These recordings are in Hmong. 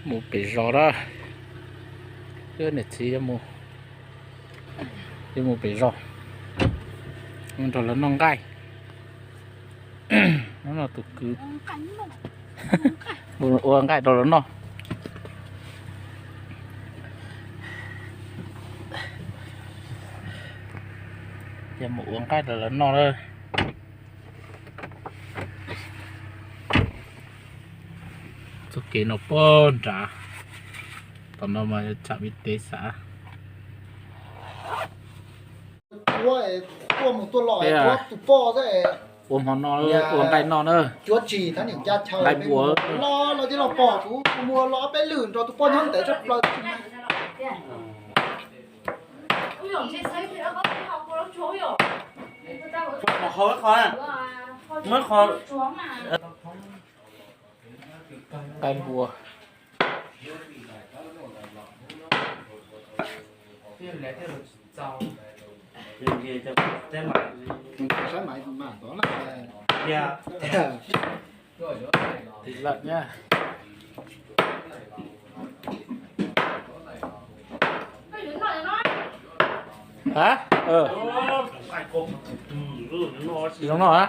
Mus pem zos lawm, wb niam txiv yuav mus pem zos, nrog lawv noj nqaij. Hnub no tus kwv ua nqaij rau lawv noj. Ces mus ua nqaij rau lawv noj lawm. Txoj kev no pog nrad, tom no mas yog tsam vim tev xav. Ua mus tuaj los ua tus poj xwb. Ua hmo no, ua nqaij no na. Cuab tsis thab niam ncaj chaw nqaij npua los los tib los pom kuv mus los ob peb lwm nrog tus poj nyob ntev tshaj plaws. Qhov, qhov, muab qhov nqaij npua. Thịt lợn nha. Hả? Ờ. Tsis zoo noj hả?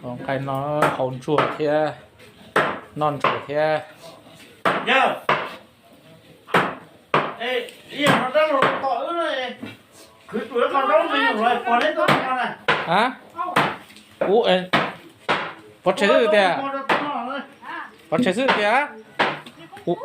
Ua nqaij no haus ntsuag thiab, noj ntsuag thiab. Hả? Ub, pov tseg xwb tiag. Pov tseg xwb tiag. Ub.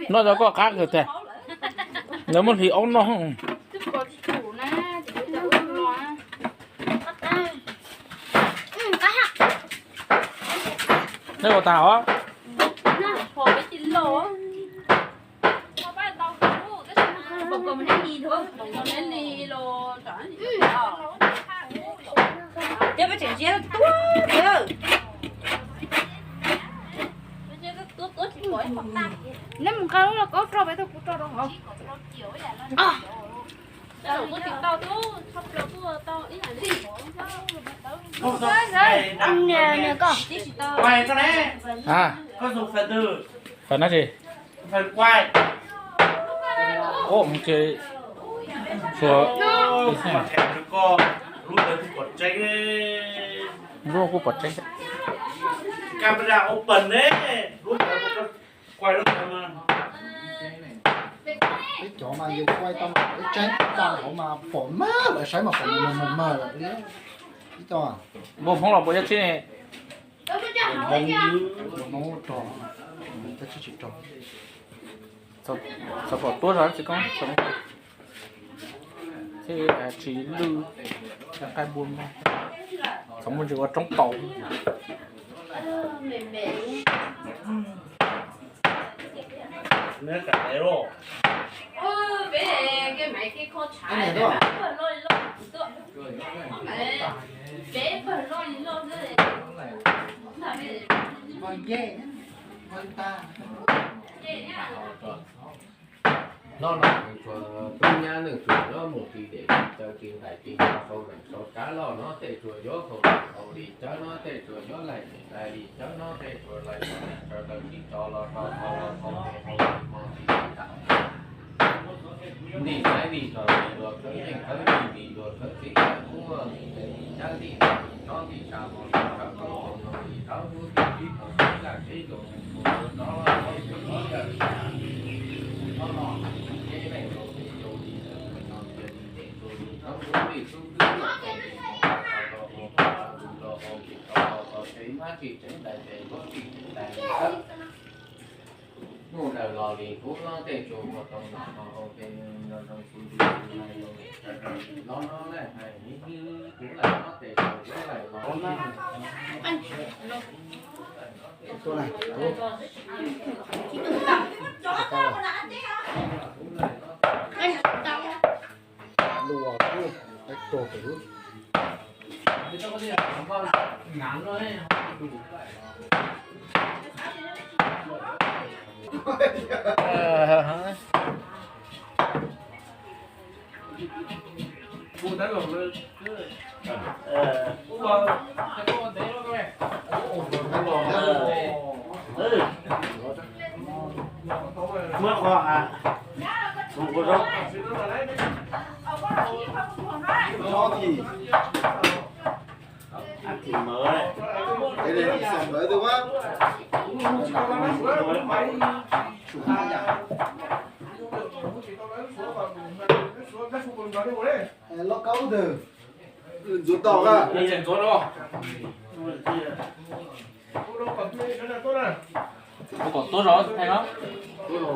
Noj rau koj qab kawg tiag. Lawv muab hliv aub noj. Nej ua tas os. Neb mus nqa lub lauj kaub rau pem, kuv rau rau hauv. Hais dab tsi? Ub, ces tsuas lub kuj pom tseeb. Peb cov mas yus kuaj tau mas peb tseeb tag hauv mas pom mag lawm, saib mas pom mag mag lawm li. Ib co npua Hmoob los npua Yaj Tsib ne? Npua Hmoob rog, Yaj Tsib tsis rog. Txhob pom tuab zog tsis koob, thiab tsis lwj, nqaij npua no. Txhob muaj ntsis ua roob taus. Hlob no nws tsuas tub nyab, nws tsuas nyob mus tsis dem tsis taw tsis nqaim tsis nto, sau neem sau tsav loj no tej tsuas yuav haus neem haus li cawv no, tej tsuas yuav laij neem laij li cawv no, tej tsuas laij tso neem tso taw tsis tso los rau hauv los hauv hauv hauv li hmo tsis tau. Ntim saib ntim rog ntim luag khawv ntim, khawv ntim ntim luag khawv txiv khawv muab ntim tes ntim cab ntim tsob ntim tsa hmo ntim rau hauv hauv li rau lub tib tib tau tib laj tib los mus mus rau rov los rau rov yawm tshaj. Hlob no ces leej tau pem yau li ntawd no cia li ntim tus li rau lub tib xub twb los rau li hmo rau rau hauv rau hauv li rau hauv rau tsev mab tsis tseev dais tes luab tsis tseev dais li khawv. Hnub daws los li kuv hlob tej tsuas ua tau noj no hau tej nrog nrog xu li xu lais los li hlob no laij hais li kuv laij hlob tej tsuas yuav laij los li. Luag kuj Muab qhov a, ua zaub. Ab, thim mawv. Loj kab ub twg? Ntxuav tau a. Ua kom tuab zog thaij no. Tuab zog.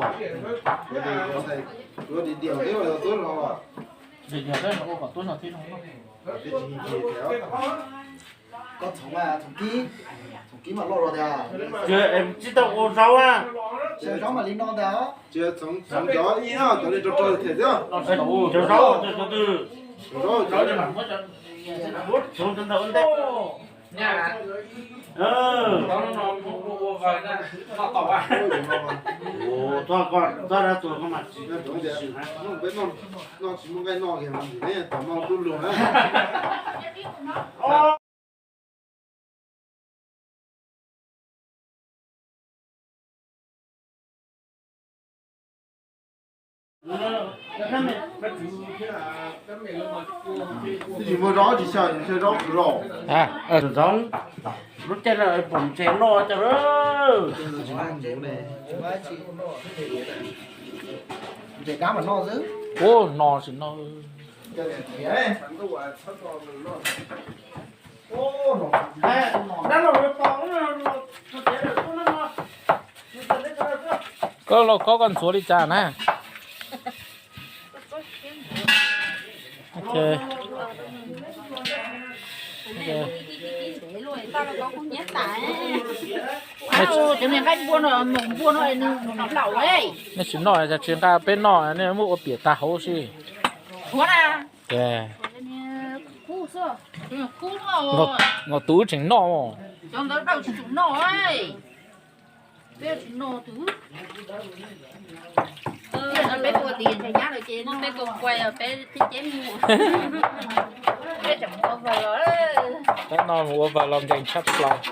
Ua diam diam thiab ua tuab zog. Diam diam thiab ua kom tuab zog thiab no. Koj txhoov, txhoov kib, txhoov kib mas loj zog tiag. Tsis tau ua zaub a. Zaub mas li no ntag. Tsis txhoov cov ib no cov li rau rau them xwb. Cov zaub, cov twg? Cov zaub, cov txhoov ntawd ua ntej. Txhob, txhob dab txuas koj mas tsis, peb noj tsis muaj nqaij noj kiag mas neb tom no tub lug na. Tsis muaj zaub tsis xyaw, xyaw zaub kuv los. Zaub, lub caij no pom ntses noj cas. Ntses kab mas noj xwb. Ua no tsis noj. Koj los kob koj ntxuav li cas na? Nej tsis noj, tsis nqa peb noj, nej muab ua piam tag hauv xwb. Ces, no tus wb tseem noj. Peb ua tias ntshai nyab lawm ces peb ua kuai peb thiaj ceb mus. Peb tseem ua vawg los. Peb no mus ua vawg los nkees tshaj plaws.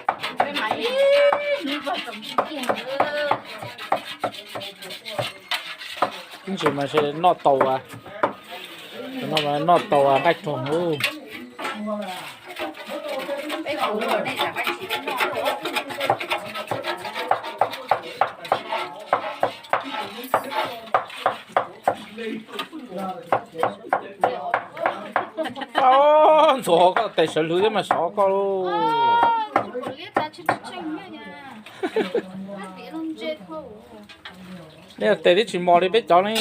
Ib ntsis mas noj tau, noj tau nqaij rog. Ntxuav koj tes sawv lwg thiab mas sov koj lauj. Nej tes twb tsis mos li peb cov ne.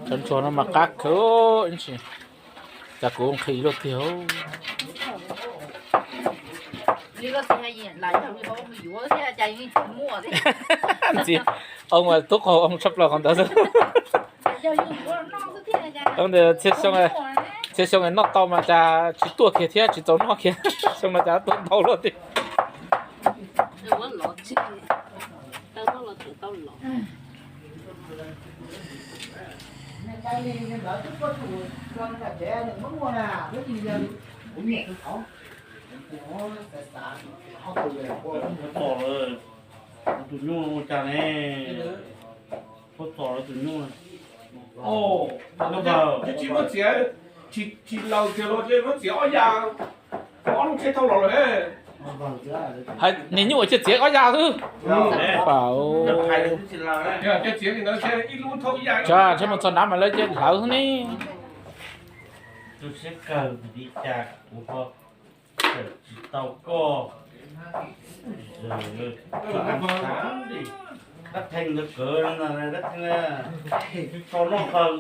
Cov ntsuag no mas qab kawg, ib ntsis cas kuv nqhis luaj tiag. Ntxim, oo tub qaug oo tshaj plaws qhov ntawd xwb. Ntawd txhia xyoo noj tau mas cas tsis tuaj kiag thiab tsis txaus noj kiag. Xyoo no cas tuaj ntau luaj tiag. Tom lawm, tus nyuj ua cas ne? Puab tom lawm tus nyuj. Tsis muab txiav, tsis laus tiag los muab txiav ob ya, ob lub tsheb thauj los lawm. Hais niag nyuj ua ciaj txiav ob ya xwb. Tsis mus txog nrad mas lawv cia hlawv xwb ne. Tus siab kawg li cas kuv ho tawm tsis tau koj. Dab theej ntawd kawg no, dab theej tso noj kawg,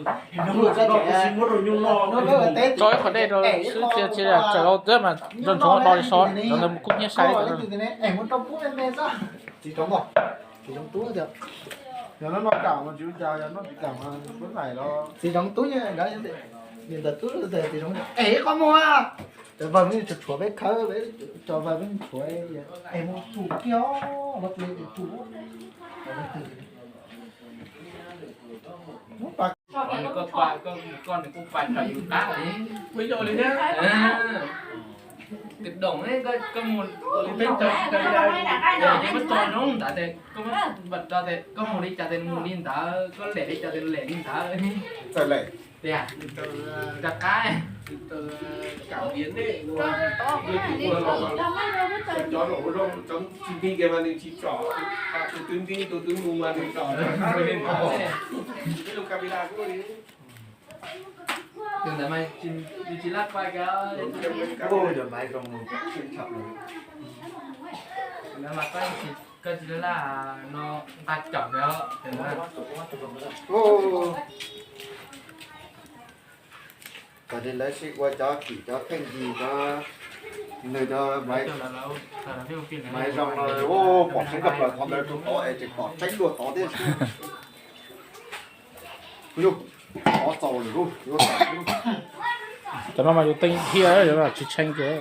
tso ib qho dej rau xwb, tsis tawm hau thiab mas nco ntsoov do li so, cov ntawd mus kub hnyiab sai. Txiv zoov kam mas tsis ua cas, yog noj tsis kam mas kuv nais los txiv zoov tub nyob ntawd, tub txiv zoov es qhov muag, cov vawg tshuav peb khawb, cov vawg tshuav es mus tus kiag los tus tus Koj nws kuj pais rau yus qab li. Ua yog li thiab. Kws doom, koj mus ua li peb tso, muab tso zoo ntawd ces koj muab npam tso ces koj mus li cas ces nws mus li ntawd, koj lem li cas ces lem li ntawd. Txawm lem tiag, rov qab. Cov no ua zoo, cov tsis nti kiag mas nws tsis tsom, tus twg nti tus twg mus mas nws tsom. Tus ntawd mas nws tsis laj quaj kiag. Tus ntawd mas koj tsis laj no nqa caum kiag. Kom li lawv sib ua cov kim cov kheej yig cov, nws cov maiv zoo no, pom tseeb kawg plaws qhov ntawd rau tod es tseem pom tseeb dua tod thiab. Cov no mas yus teej thiab, yus tsis tshee ces.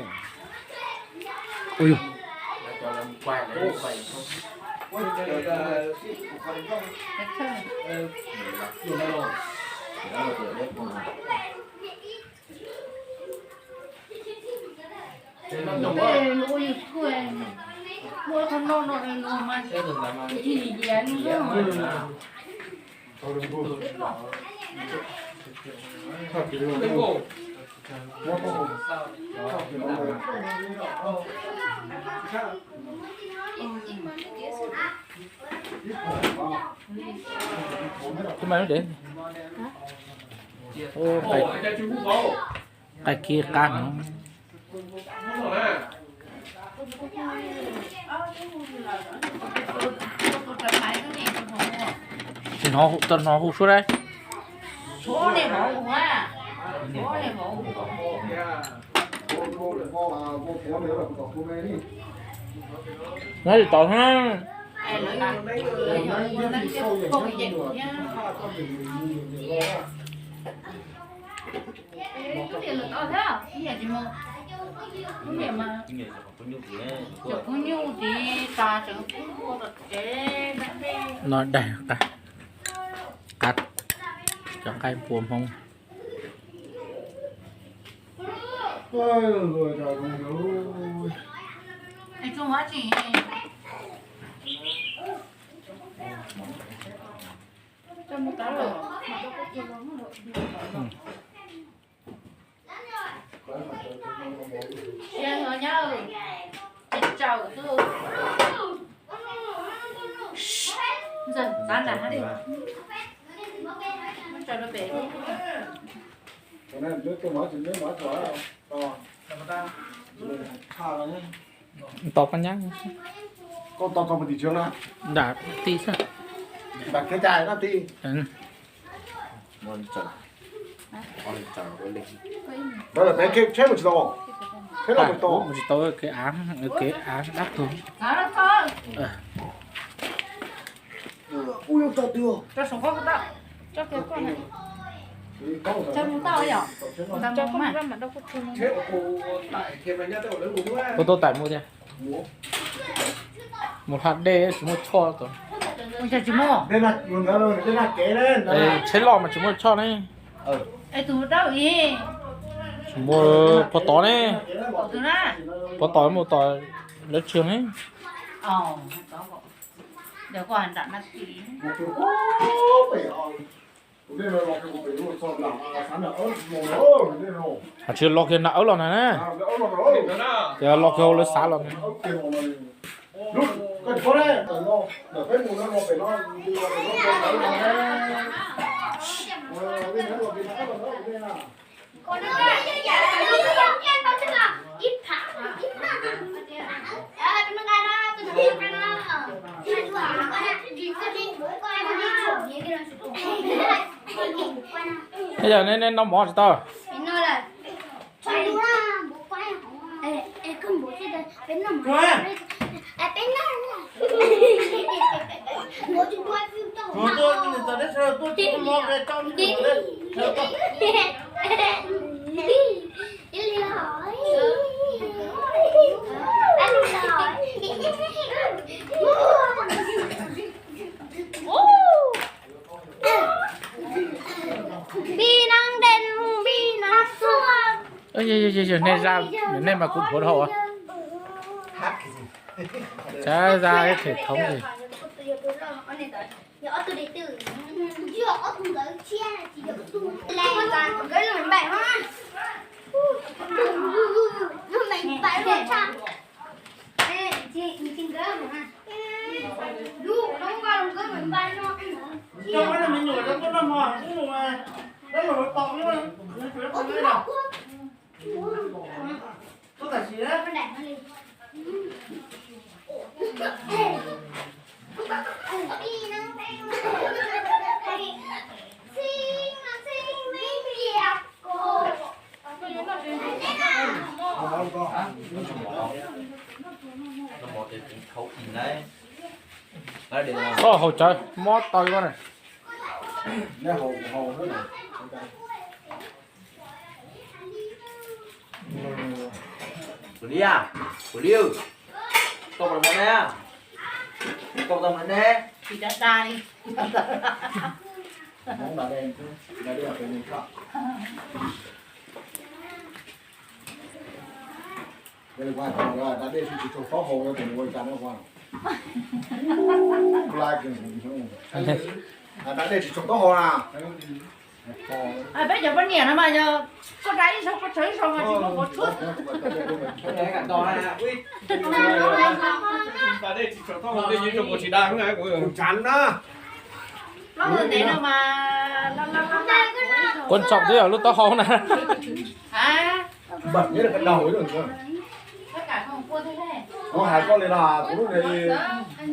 Qai kiv qab no. Tsis hnov, tau hnov hu suab dab. Hnov tsis tau na. No daig qab, qab cov nqaij pua Hmoob. Tos koj nyab. Koj tos tau pem tim tsev na? Nram tim xwb. Nram kev cai na tim. Tsheb mus tsis tau, tsheb los mus tau. Mus tsis tau kev av, kev av dab tuag. Puas tau tawm mus tiag? Mus hla dej tsis muaj choj. Tsheb loj mas tsis muaj choj ne. Tsis muaj pov tod ne. Pov tod mus tom lawv tsev ne. Hais tsis los kiag nram awb los na. Ces los kiag hauv lawv xav los na. Yog nej noj mov tsis tau. Nej za, nej mas kuv dhuav dhau. Tsab za ib them thoob li. Koj haus tsawv mob taw koj na. Kuv liab, kuv liab, koj puas mov ne? Koj tau mov ne? Da dej tsis tshua taub hau na. Peb cov poj niam no mas yog koj da ib zaug koj tsawv ib zaug mas tsis muaj qhov tshuaj. Plaub hau ntev no mas, quan trọng twb yog lub taub hau na. Kuv hais koj li no, kuv lub niag,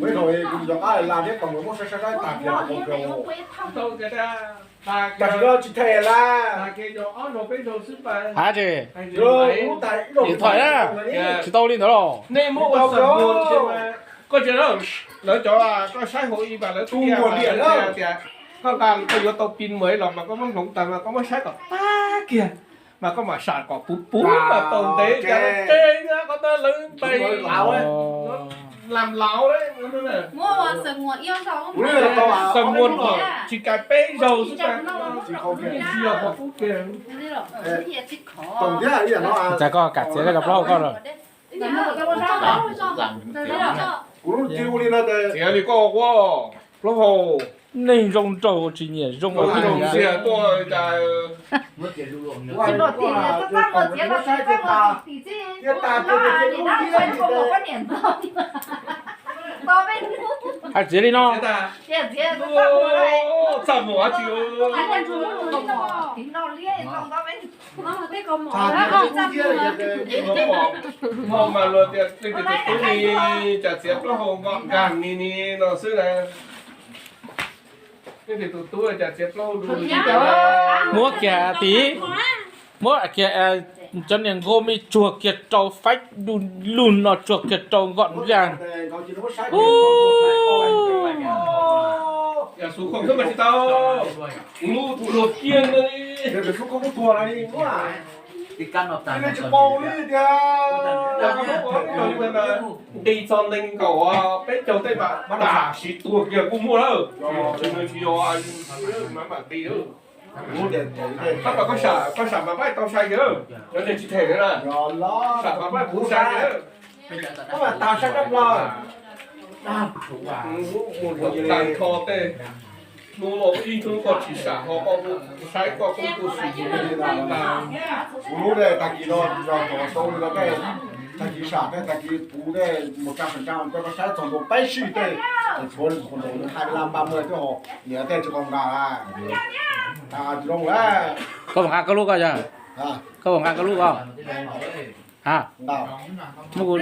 kuv ib zaug kuv cov qab la thiab tos muab saib saib saib tag kiag, tam sim no tsis them lawm. Hais tias, điện thoại na, tsis tau li ntawd los. Nej muab ua xav muag, koj tsis, lawv cov koj saib hauv ib vas lawv tu muag tias koj nqa koj yuav tau pin muag los mas koj muab hloov tas mas koj muab saib kom tag kiag, mas koj mam sam kom puv puv mas tau ntev cas tsev koj tab lawv npe lam laus xav muag tsis kais peb zaug xwb, tsis yog qhov kub kiag. Cas koj kam txiav koj cov plaub hau koj lawm? Kuv lub txiv ua li no, txiav li koj ua plaub hau. Neeg zoo nraug tsis nyiam zoo ua pheej xiam tuaj cas. Hais txiav li no. Txaj muag dab tsi. Hmo mas luag tias leej twg tus tub ni cas txiav plaub hau nkoj nkag ni ni no xwb na. Leej twg tus tub cas txiav plaub hau du li. Muab kiag tid, muab kiag cov niag nkauj me tsuag kiag rau faib du lug no tsuag kiag rau nkoj nkag. Yog xu khoom xwb mas tsis tau, kuv lub tus luag kiag no li. Nqis txog nees nkaum peb caug tej mas tam sim tuag kiag kuj muaj lawm. Tsis yog mas mam nqis. Tab tom koj sam mas pab tau sai kiag, cov niag tsis them na, sam mas pab kuv sai kiag. Mus tag nrho tej hnub no ib hnub koj tsis sam ho koj saib koj kuj tu sim. Kuv lub tej tag kis no yog thaum tau li no tej, tag kis sam tej tag kis puv tej mus tsa feem tsa coj koj saib txog ntua peb sij tej, tshuav hais la npa muag twb ho niam tej tsis qau nqa. Tsis zoo lawm. Koj puas nqa koj lub koj yog? Koj puas nqa koj lub koj? Ha? Muab kuv,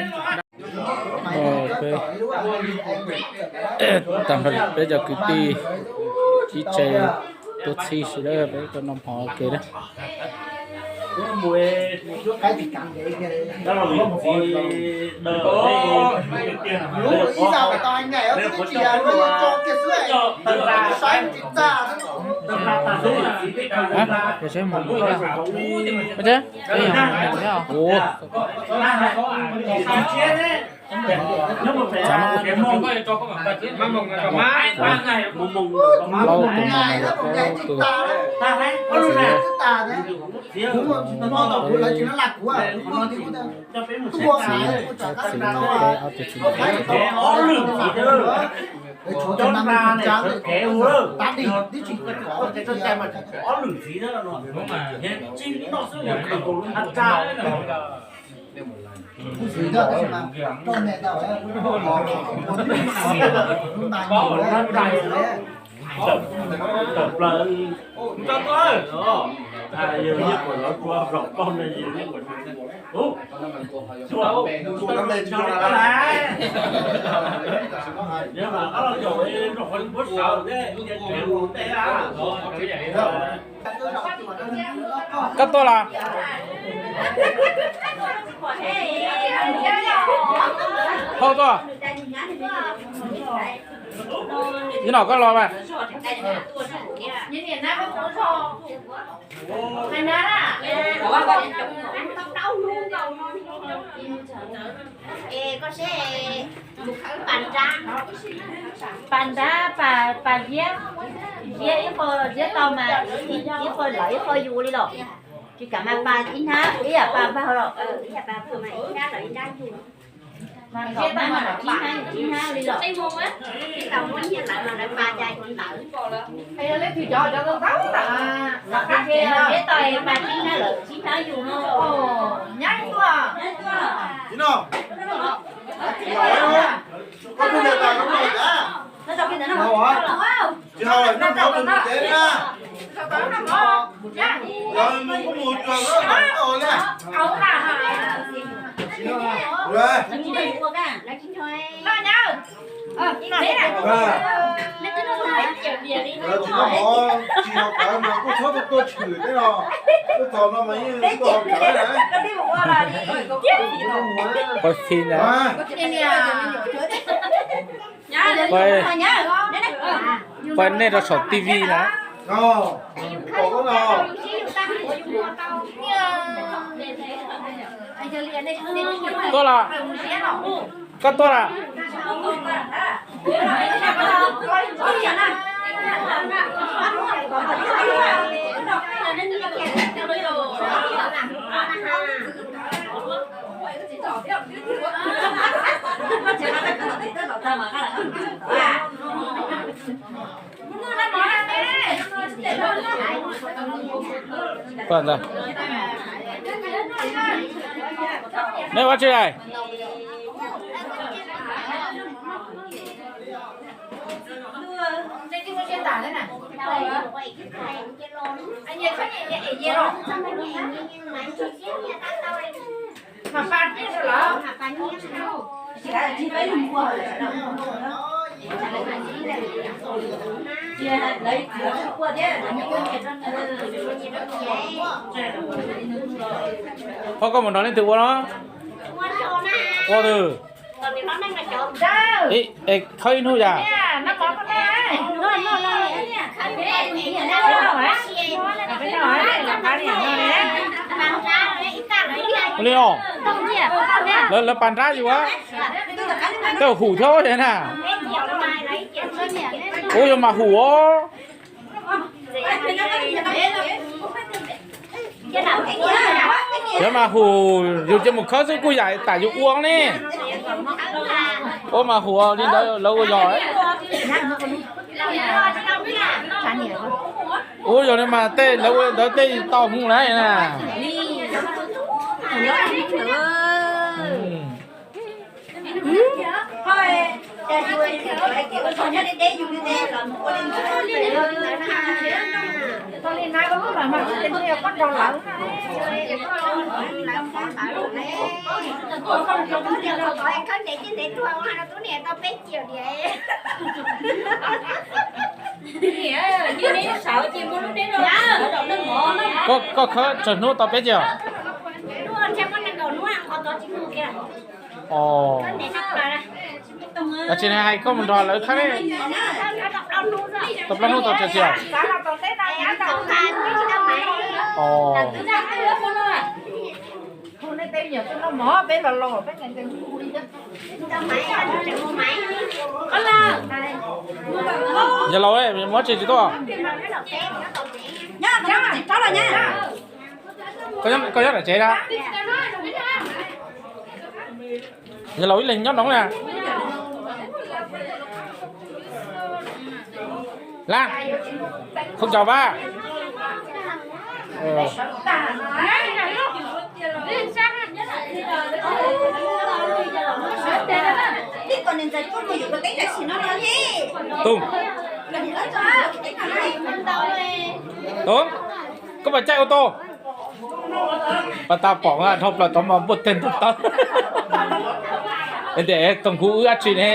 peb, tag nrho peb cov kwv tij ib tse Tuaj txhij sawv daws peb tuaj noj mov ua ke na. Ua, plaub tus no plaub tus, txiv, txiv, txiv, ob tug txiv, ob tug txiv. Koj tuaj los? Phauj tuaj. Ib no koj los mas. Pas nrab, pas, pas ziab, ziab ib qho, ziab tau mas ib qho lawv ib qho yus li los. Tsis kam mas pas ib hnab, ib yam pas npawg los. Mas kom mas ib hnab, ib hnab li los. Ziab tau pas ib hnab lawm, ib hnab yus no. Nyab tuaj. Koj tuaj nyob tas koj tuaj cas? Tsis hau lawm noj mov mus tsev na. Yog mus kuj mus tsuag koj kom tau li. Lawv tsis noj mov, tsis hau kawv mas kuj txhob tuaj tshwm thiab los. Tuaj txog no mas yeej tuaj hau kawv na. Pais phim na. Pais, pais nej rau saum T V na. Tuaj los? Koj tuaj los? Poj ntag. Neb ua tsi lais? Ho koj mus nrog leej twg ua no? Ua twg? Khawb ib hnub yam. Ua li os. Lawv, lawv pas nrab yus a. Tej hum thiab na. Ua yog mas hum os. Yog mas hum, yus cia mus khawb xwb kuj yam tam yus ua ne. Ua mas hum li ntawd lawv ua yog. Ua yog li mas tej lawv ua ntawd tej tau mus lawm na. Koj, koj khawb tsawg hnub tau peb caug? Os, tab sis hais koj mus nrog lawv khawb ne, tau plaub hnub tau tsawg caug? Os. Yog laus, muab tsis tsis tuaj. Koj nyob tom tsev na. Yog laus ib leeg nyob no na. Lab, không chào ba. Tus, tus, koj puas caij auto? Pas tas pom dhau plaws tov mas npuaj teg ntuj tawb. Tias toog kuv wb dab tsi ne?